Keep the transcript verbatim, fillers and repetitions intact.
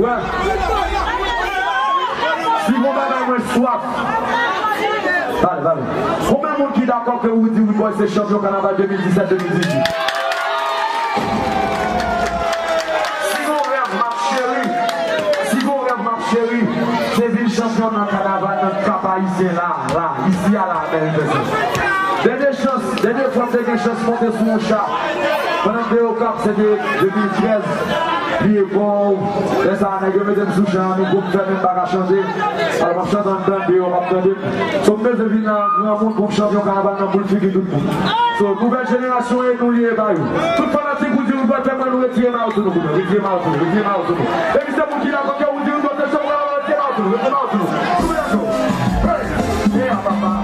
Wè. Si gon bagay mwen swaf. Pale, pale. Konbyen moun ki dakò ke Roody Roodboy se chanpyon kanaval de mil disèt de mil dizuit? Si gon rèv m ap cheri, si gon rèv m ap cheri, se vin chanpyon nan kanaval nan Kap Ayisyen la, la, isi a la, American. Dènye chans, dènye fwa m te gen chans monte sou yon cha. Pandan m te Okap, se te de mil trèz. Li ekò, lè sa a, nèg yo mete m sou chan, mikwo m fèmen, m pa ka chante. Alò, m ap chante anndan, deyò, m ap tande. So, m bezwen vin la an granmoun pou m chanpyon kanaval nan boul figi tout moun. So, nouvèl jenerasyon e nou li ye ba yo. Tout fanatik Roody Roodboy, fè mwen nou retire mayo sou nou, pou nou. Retire mayo sou nou, retire mayo sou nou. Epi se moun ki la, kote Roody Roodboy, se chanpyon, retire mayo sou nou, retire mayo sou nou. Tout moun dakò. Hey! Hey, a papa.